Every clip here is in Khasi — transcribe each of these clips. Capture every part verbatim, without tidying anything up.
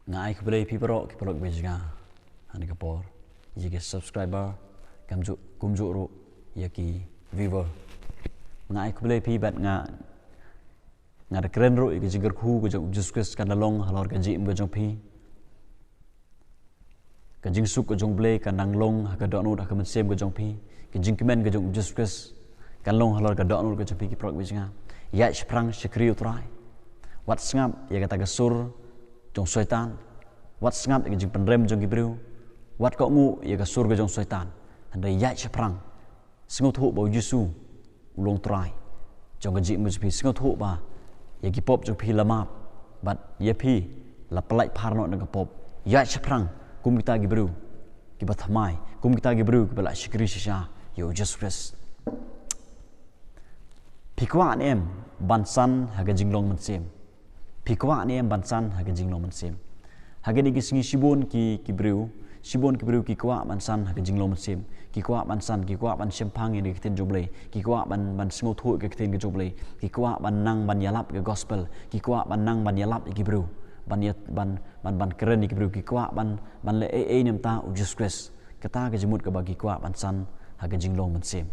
Nga ai khublei phi baroh ki paralok bejinga. Hane ka por, ïa ki subscriber, kumjuh kumjuh ruh ïa ki viewer. Nga ai khublei phi bad nga nga da kren ruh ïa ka jingkyrkhu ka jong u Jisu Khrist kan da long halor ka jingim ka jong phi. Ka jingsuk ka jong u Blei kan dang long ha ka dohnud ha ka mynsiem ka jong phi. Ka jingkmen ka jong u Jisu Khrist kan long halor ka dohnud ka jong phi ki paralok bejinga. Ïaid shaphrang shakri u Trai. Wat sngap ïa kata ka sur jong Soitan. Wat sngap ïa ka jingpynrem jong ki briew. Wat kohnguh ïa ka sur ka jong Soitan. Hynrei ïaid shaphrang. Sngewthuh ba u Jisu u long Trai jong ka jingim ka jong phi. Sngewthuh ba ïa ki pop jong phi la map bad ïa phi la pyllait phar noh na ka pop. Ïaid shaphrang kum kita ki briew kiba thymmai, kum kita ki briew kiba la shakri shisha ïa u Jisu Khrist. Phi kwah ne em ban san ha ka jinglong mynsiem? Phi kwah ne em ban san ha ka jinglong mynsiem? Ha kine ki sngi shibun ki, ki briew, shibun ki briew ki kwah ban san ha ka jinglong mynsiem. Ki kwah ban san, ki kwah ban shemphang ïa ka ktien jong u Blei. Ki kwah ban, ban sngewthuh ïa ka ktien ka jong u Blei. Ki kwah ban nang ban ïalap ïa ka gospel. Ki kwah ban nang ban ïalap ïa ki briew. Ban ïa, ban, ban, ban kren ïa ki briew. Ki kwah ban, ban leh ei ei na bynta u Jisu Khrist. Kata ka jingmut kaba ki kwah ban san ha ka jinglong mynsiem.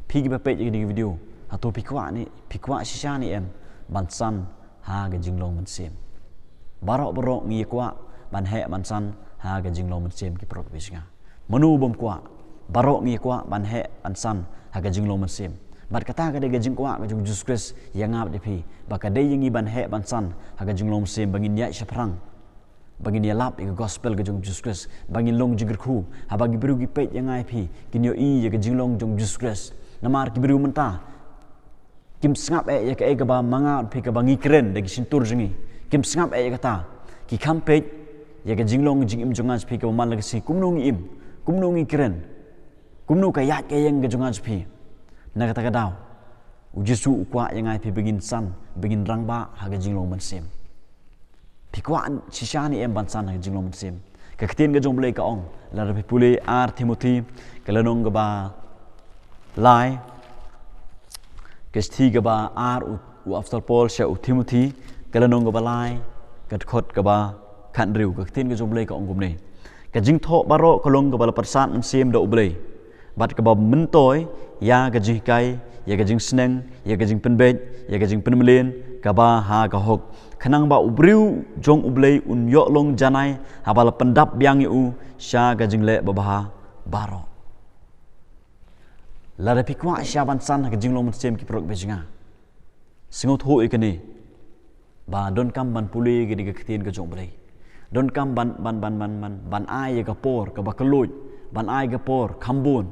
Phi kiba peit ïa kane ka video, hato phi kwah ne, phi kwah shisha ne em ban san ha ka jinglong mynsiem? Baroh baroh ngi kwah ban heh ban san ha ka jinglong mynsiem ki paralok bejinga. Mano bym kwah? Baroh ngi kwah ban heh ban san ha ka jinglong mynsiem. Bad kata ka dei ka jingkwah ka jong u Jisu Khrist ïa nga bad ïa phi. Ba ka dei ïa ngi ban heh ban san ha ka jinglong mynsiem, ba ngin ïaid shaphrang, ba ngin ïalap ïa ka gospel ka jong u Jisu Khrist, ba ngin long jingkyrkhu. Haba ki briew ki peit ïa nga ïa phi, kin ïohi ïa ka jinglong jong u Jisu Khrist. Namar ki briew mynta kim sngap eh ïa kaei kaba ma nga bad phi kaba ngi kren da ki shyntur jong ngi. Kim sngap eh ïa kata. Ki kham peit ïa ka jinglong jingim jong nga jong phi kaba man la ka sngi, kumno ngi im, kumno ngi kren, kumno ka ïaid ka ïeng ka jong nga jong phi. Na kata ka daw u Jisu u kwah ïa nga ïa phi ba ngin san, ba ngin rangbah ha ka jinglong mynsiem. Phi kwah shisha ne em ban san ha ka jinglong mynsiem? Ka ktien ka jong u Blei ka ong, lada phi pule ar Timothi ka lynnong kaba lai, ka shithi kaba ar u, u apostol Paul sha u Timothi, ka lynnong kaba lai, ka dkhot kaba khathynriew. Ka ktien ka jong u Blei ka ong kumne: Ka jingthoh baroh ka long kaba la pyrsad mynsiem da u Blei, bad kaba myntoi ïa ka jinghikai, ïa ka jingsneng, ïa ka jingpynbeit, ïa ka jingpynmlien kaba ha ka hok, khnang ba u briew jong u Blei un ïoh long janai haba la pyndap biang ïa u sha ka jingleh babha baroh. Lada phi kwah shisha ban san ha ka jinglong mynsiem ki paralok bejinga, sngewthuh ïa kane, ba donkam ban pule ïa kane ka ktien ka jong u Blei. Donkam ban, ban, ban, ban, ban, ban ai ïa ka por kaba kylluid, ban ai ïa ka por kham bun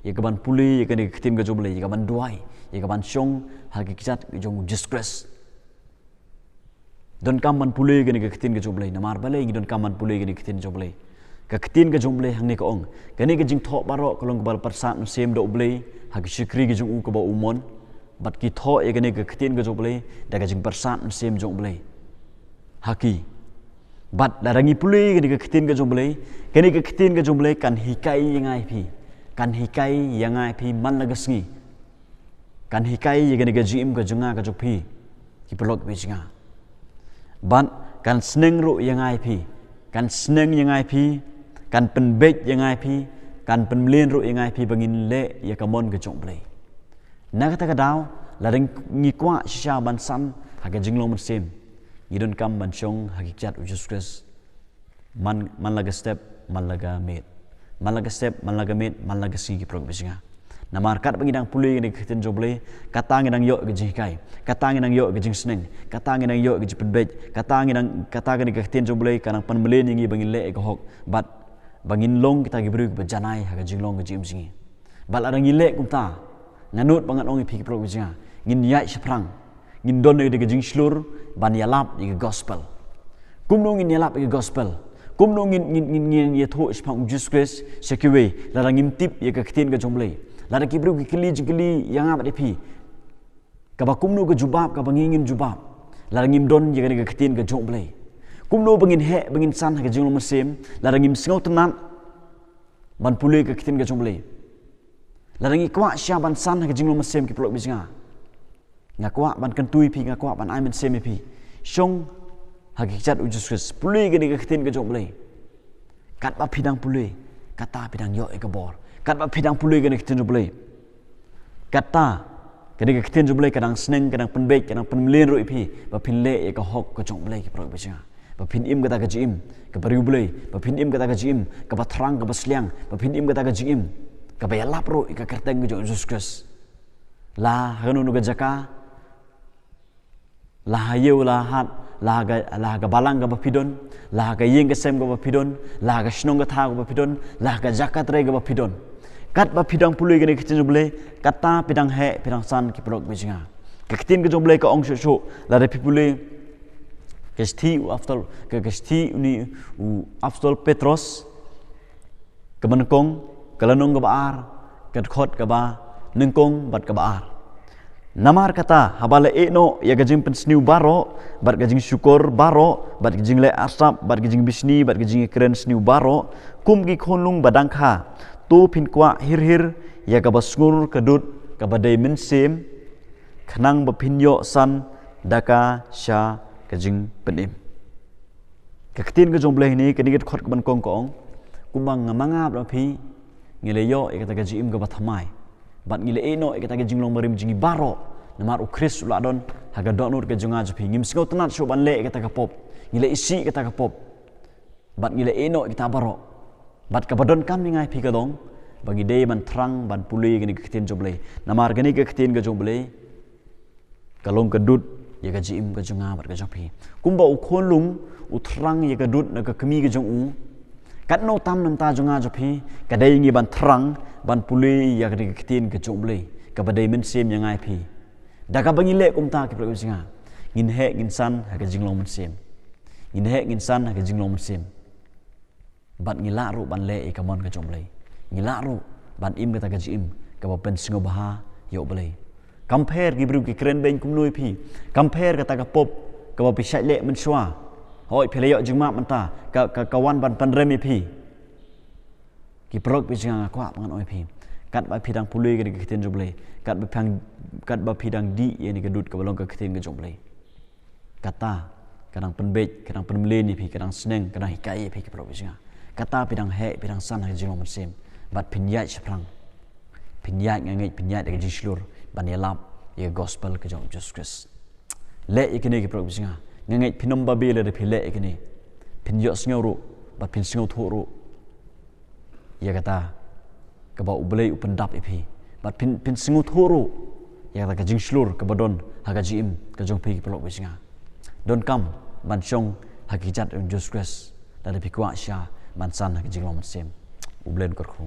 ïa ka ban pule ïa kane ka ktien ka jong u Blei, ïa ka ban duwai, ïa ka ban shong ha ki kjat ka jong u Jisu Khrist. Donkam ban pule ïa kane ka ktien ka jong u Blei. Namar balei ngi donkam ban pule ïa kane ka ktien ka jong u Blei? Ka ktien ka jong u Blei hangne ka ong, kane ka jingthoh baroh ka long kaba la pyrsad mynsiem da u Blei ha ka shakri ka jong u kaba u mon. Bad ki thoh ïa kane ka ktien ka jong u Blei da ka jingpyrsad mynsiem jong u Blei ha ki. Bad lada ngi pule ïa kane ka ktien ka jong u Blei, kane ka ktien ka jong u Blei kan hikai ïa nga ïa phi, kan hikai ïa nga ïa phi man la ka sngi. Kan hikai ïa kane ka jingim ka jong nga ka jong phi, ki paralok bejinga. Bad kan sneng ruh ïa nga ïa phi, kan sneng ïa nga ïa phi, kan pynbeit ïa nga ïa phi, kan pynmlien ruh ïa nga ïa phi ba ngin leh ïa ka mon ka jong u Blei. Na kata ka daw, lada ngi kwah shisha ban san ha ka jinglong mynsiem, ngi donkam ban shong ha ki kjat u Jisu Khrist. Man, man la ka step, man la ka miet. Man la ka step, man la ka miet, man la ka sngi, ki paralok bejinga. Namar katba ngi dang pule ïa kane ka ktien jong u Blei, kata ngi dang ïoh ka jinghikai, kata ngi dang ïoh ka jingsneng, kata ngi dang ïoh ka jingpynbeit, kata ngi dang, kata kane ka ktien jong u Blei ka dang pynmlien ïa ngi ba ngin leh ïa ka hok, bad ba ngin long kita ki briew kiba janai ha ka jinglong ka jingim jong ngi. Bad lada ngi leh kumta, nga nud ba ngan ong ïa phi, ki paralok bejinga, ngin ïaid shaphrang, ngin don ïa ka jingshlur ban ïalap ïa ka gospel. Kumno ngin ïalap ïa ka gospel? Kumno ngin, ngin, ngin, ngin ïathuh shaphang u Jisu Khrist sha kiwei lada ngim tip ïa ka ktien ka jong u Blei? Lada ki briew ki kylli jingkylli ïa nga bad ïa phi, kaba kumno ka jubab kaba ngi ngin jubab lada ngim don ïa kane ka ktien ka jong u Blei? Kumno ba ngin heh ba ngin san ha ka jinglong mynsiem lada ngim sngewtynnat ban pule ka ktien ka jong u Blei? Lada ngi kwah shisha ban san ha ka jinglong mynsiem, ki paralok bejinga, nga kwah ban kyntu ïa phi, nga kwah ban ai mynsiem ïa phi. Shong ha ki kjat u Jisu Khrist. Pule kane ka ktien ka jong u Blei. Katba phi dang pule, kata phi dang ïoh ïa ka bor. Katba phi dang pule kane ka ktien jong u Blei, kata kane ka ktien jong u Blei ka dang sneng, ka dang pynbeit, ka dang pynmlien ruh ïa phi ba phin leh ïa ka hok ka jong u Blei, ki paralok ba jong nga. Ba phin im kata ka jingim kaba riewblei, ba phin im kata ka jingim kaba thrang, kaba sliang, ba phin im kata ka jingim kaba ïalap ruh ïa ka kyrteng ka jong u Jisu Khrist. La ha kano kano ka jaka, la ha ïew, la ha hat, la ha ka, la ha ka balang kaba phi don, la ha ka ïing ka sem kaba phi don, la ha ka shnong ka thaw kaba phi don, la ha ka jaka trei kaba phi don. Katba phi dang pule kane ka ktien jong u Blei, kata phi dang heh, phi dang san, ki paralok ba jong nga. Ka ktien ka jong u Blei ka ong shuh shuh, lada phi pule ka shithi u apostol, ka, ka shithi une u apostol Petros, kaba nyngkong, ka lynnong kaba ar, ka dkhot kaba nyngkong bad kaba ar. Namar kata, haba la ïeh noh ïa ka jingpynsniew baroh, bad ka jingshukor baroh, bad ka jingleh arsap, bad ka jingbishni, bad ka jingïakren sniew baroh, kum ki khunlung ba dang kha, to phin kwah hir hir ïa kaba sngur ka dud kaba dei mynsiem, khnang ba phin ïoh san da ka sha ka jingpynim. Ka ktien ka jong u Blei hangne, kane ka dkhot kaba nyngkong ka ong, kumba nga ma nga bad phi ngi la ïoh ïa kata ka jingim kaba thymmai, bad ngi la ïeh noh ïa kata ka jinglong barim jong ngi baroh. Namar u Khrist u la don ha ka dohnud ka jong nga jong phi. Ngim sngewtynnat shuh ban leh ïa kata ka pop. Ngi la isih ïa kata ka pop, bad ngi la ïeh noh ïa kita baroh. Bad kaba donkam ïa nga ïa phi ka long ba ngi dei ban thrang ban pule kane ka ktien jong u Blei. Namar kane ka ktien ka jong u Blei ka long ka dud ïa ka jingim ka jong nga bad ka jong phi. Kumba u khunlung u thrang ïa ka dud na ka kmie ka jong u, katno tam na ka bynta jong nga jong phi, ka dei ïa ngi ban thrang ban pule ïa kane ka ktien ka jong u Blei, kaba dei mynsiem ïa nga ïa phi. Da kaba ngi leh kumta, ki paralok ba jong nga, ngin heh ngin san ha ka jinglong mynsiem. Ngin heh ngin san ha ka jinglong mynsiem. Bad ngi lah ruh ban leh ïa ka mon ka jong u Blei. Ngi lah ruh ban im kata ka jingim kaba pynsngewbha ïa u Blei. Kam pher ki briew ki kren beiñ kumno ïa phi. Kam pher kata ka pop kaba phi shait leh mynshuwa. Hooid, phi la ïoh jingmap mynta, ka, ka, ka wan ban pynrem ïa phi. Ki paralok ba jong nga, nga kwah ban ong ïa phi, katba phi dang pule kane ka ktien jong u Blei, katba phi dang, katba phi dang dih ïa kane ka dud kaba long ka ktien ka jong u Blei, kata ka dang pynbeit, ka dang pynmlien ïa phi, ka dang sneng, ka dang hikai ïa phi, ki paralok ba jong nga. Kata phi dang heh, phi dang san ha ka jinglong mynsiem. Bad phin ïaid shaphrang. Phin ïaid, nga ngeit phin ïaid da ka jingshlur ban ïalap ïa ka gospel ka jong u Jisu Khrist. Leh ïa kane, ki paralok ba jong nga. Nga ngeit phin ym babe lada phi leh ïa kane. Phin ïohsngew ruh bad phin sngewthuh ruh ïa kata kaba u Blei u pyndap ïa phi. Bad phin, phin sngewthuh ruh ïa kata ka jingshlur kaba don ha ka jingim ka jong phi, ki paralok ba jong nga. Donkam ban shong ha ki kjat u Jisu Khrist lada phi kwah shisha ban san ha ka jinglong mynsiem. U Blei un kyrkhu.